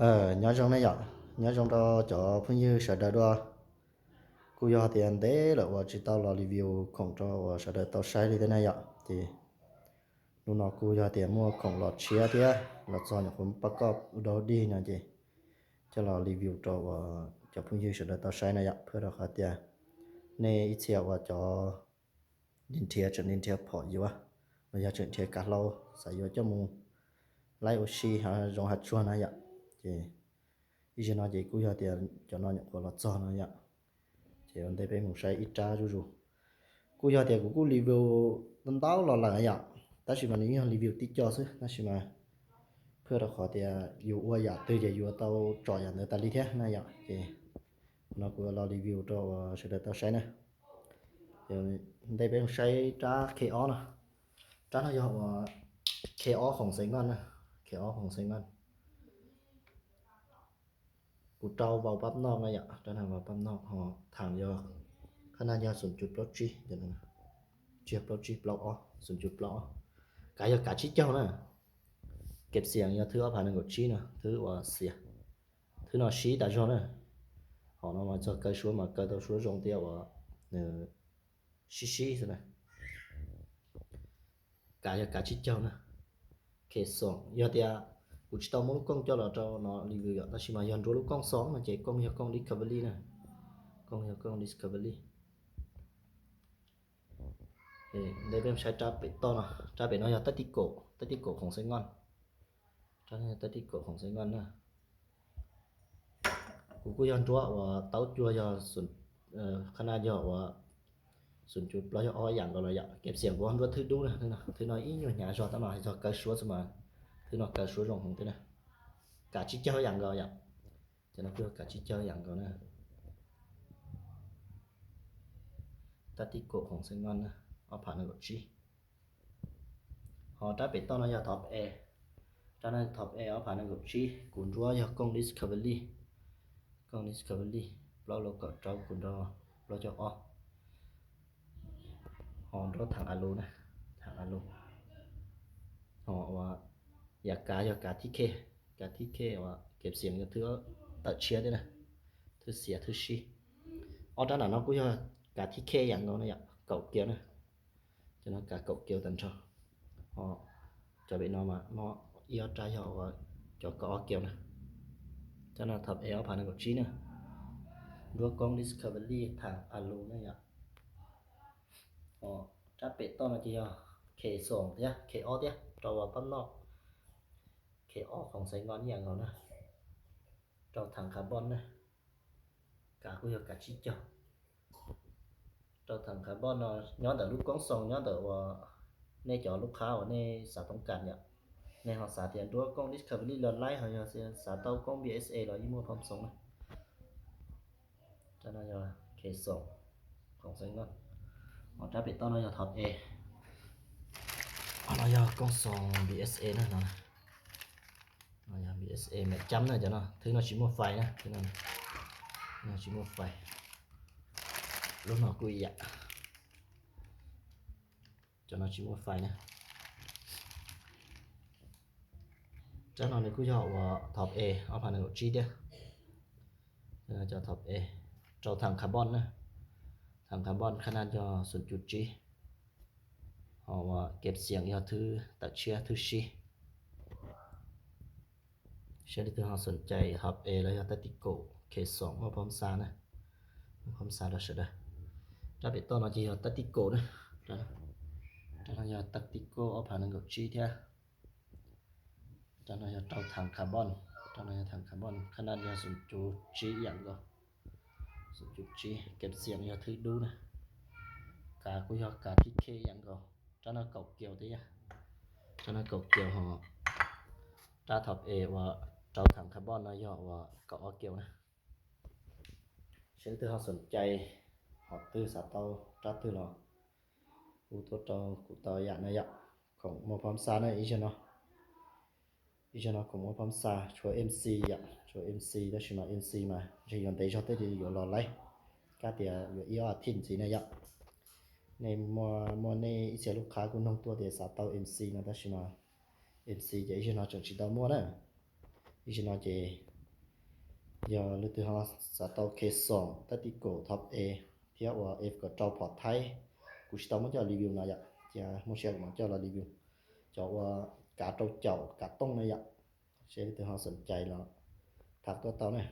Nyob zoo ne yom, nyob zoo rau cov phooj ywg sawv daws dua. Kuj yog tias ntev lawm uas tsis tau los review khoom rau uas sawv daws tau saib li thiab na yom, ces hnub no kuj yog tias muaj khoom los tshiab thiab los txog nyuam qhuav pab koj ub dau dig no ces coj los review rau uas cov phooj ywg sawv daws tau saib na yom, phwj rau qhov tias nej ib txhia uas cov nrhiav tseem nrhiav phom yuav los yog tseem nrhiav kav hlau xav yuav coj mus laib ua si hav zoov hav tsuag na yom, ces ib zaug no ces kuj yog tias cov no nyuam qhuav los txog no yom, ces ua ntej peb mus saib ib rab zuj zus. Kuj yog tias kuv kuj review ntau los lawm yom, tab sis mas nws yog review tib co xwb tab sis mas phwj rau qhov tias yus ua yam twg ces yuav tau tsom yam ntawd tas li thiab na yom, ces no kuv los review rau uas sawv daws tau saib na. Ntej peb mus saib rab khe ob no, rab no yog uas khe ob khoom xev nkoj na, khe ob khoom xev nkoj. Kuv rau vau pab noj na yom, rab no vau pab noj ho thaam yog, qhab naj yog xoom cuv plaub tsib, tsis yog plaub tsib, plaub ob, xoom cuv plaub ob. Kav yog kav tsib caug na, kev xiam yog thwb ob phav nees nkaum tsib no, thwb uas xiam, thwb no sib tas zog na. Hom no mas txog kaw suab mas kaw tau suab zoo tias uas nws sib sib xwb na. Kav yog kav tsib caug na. Khe xoom yog tias kuv tsis tau muab lub kooj coj los rau no review yom, tab sis mas yog nruab lub kooj xoom no ces kooj yog kooj Discovery na, kooj yog kooj Discovery. Ntej peb saib rab pem toj no, rab pem no yog tab tij kaum, tab tij kaum khoom xev nkoj, rab no yog tab tij kaum khoom xev nkoj na. Kuv kuj yog nruab uas taub cua yog, qhab naj yog uas xoom cuv plaub yog ob yam nkaus los yom, kev xiam kuv nruab thwb dub na, thwb no ib nyuag hnyav zog tab no yog kaw suab xwb mas, thwb no kaw suab zoo heev thiab na. Kav tsib caug yam nkaus yom, ces no kuj yog kav tsib caug yam nkaus na. Tab tij kaum khoom xev nkoj na, ob phav nees nkaum tsib. Ho rab pem toj no yog thov e, rab no thov e ob phav nees nkaum tsib, kuv nruab yog kooj Discovery, kooj Discovery plaub lab kaum rau kuv nrog plaub caug ob. Ho nruab thaam a lus na, thaam a lus. Ho uas yam kav yog kav thib khej, kav thib khej uas kev xiam yog thwb tawm tshiab thiab na, thwb xiam thwb sib. Ob rab nram no kuj yog kav thib khej yam nkaus na yom, kaum kiaus na. Cov no kav kaum kiaus tag nrho. Ho cov pem no mas muaj ib ob rab yog uas cov kaum ob kiaus na. Rab no thov e ob phav nees nkaum tsib na. Nruab kooj Discovery thaam a lus na yom. Rab pem toj no ces yog khe xoom thiab khe ob thiab, rau uas pab noj, khe ob khoom xev nkoj ib yam nkaus na, rau thaam carbon na. Kav kuj yog kav tsib caug. Rau thaam carbon no nyob ntawm lub koob xoom, nyob ntawm uas nej cov lub qhab uas nej xav toob kas yom, nej ho xav tias nruab kooj Discovery los laib, ho yog xav tau koob B S A los yeej muaj phom xoom na. Rab no yog khe xoom, khoom xev nkoj. Ho rab pem toj no yog thov e, ho no yog koob xoom B S A na, no yog B S A mem cam na, cov no thwb no tsis muaj fais na, thwb no tsis muaj fais. Lub no kuj ib yam, cov no tsis muaj fais na. Rab no nws kuj yog uas thov e ob phav nees nkaum tsib thiab. Cov thov e rau thaam carbon na, thaam carbon qhab naj yog xoom cuv tsib, ho uas kev xiam yog thwb tawm tshiab thwb sib. Seb leej twg ho xoom cai thov e los yog tab tij kaum khe xoom muaj phom xa na, muaj phom xa rau sawv daws. Rab pem toj no ces yog tab tij kaum na, rab no yog tab tij kaum ob phav nees nkaum tsib thiab. Rab no yog rau thaam carbon, rab no yog thaam carbon qhab naj yog xoom cuv tsib ib yam nkaus, xoom cuv tsib, kev xiam yog thwb dub na. Kav kuj yog kav thib khej ib yam nkaus, rab no kaum kiaus thiab yog, rab no kaum kiaus ho rab thov e uas rau thaam carbon no yog uas kaum ob kiaus na. Seb leej twg ho xoom cai, ho twg xav tau rab twg los hu tuaj rau kuv tau yam na yom. Khoom muaj phom xa na ib zaug no, ib zaug no khoom muaj phom xa, tshuav M C yom, tshuav M C tab sis mas M C mas ntshe yuav ntev zog tej li yuav los laib, kab tias yuav ib ob a thij ntxiv na yom. Nej muaj, muaj nej ib txhia lub qhab kuj noog tuaj tias xav tau M C no tab sis mas M C ces ib zaug no tseem tsis tau muaj na. Ib zaug no ces Yog leej twg ho xav tau khe xoom tab ti kaum thov e thiab ua f kaum rau phom thaib, kuv tsis tau muab coj los review no yom, cia muaj siab kuv mam coj los review. Cov ua kav rau caum kav tooj na yom, seb leej twg ho xoom cai los tham tuaj tau na.